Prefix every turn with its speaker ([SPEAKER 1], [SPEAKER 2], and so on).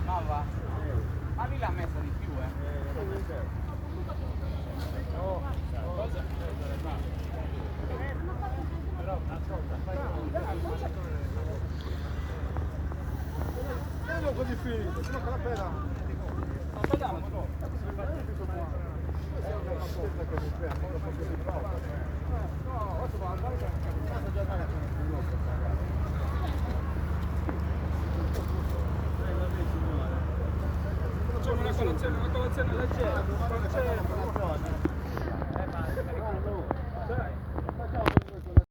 [SPEAKER 1] Ma va. Ma lì l'ha messa di più, eh.
[SPEAKER 2] Così finito, ci manca la pera.
[SPEAKER 1] Facciamo una colazione, una colazione leggera.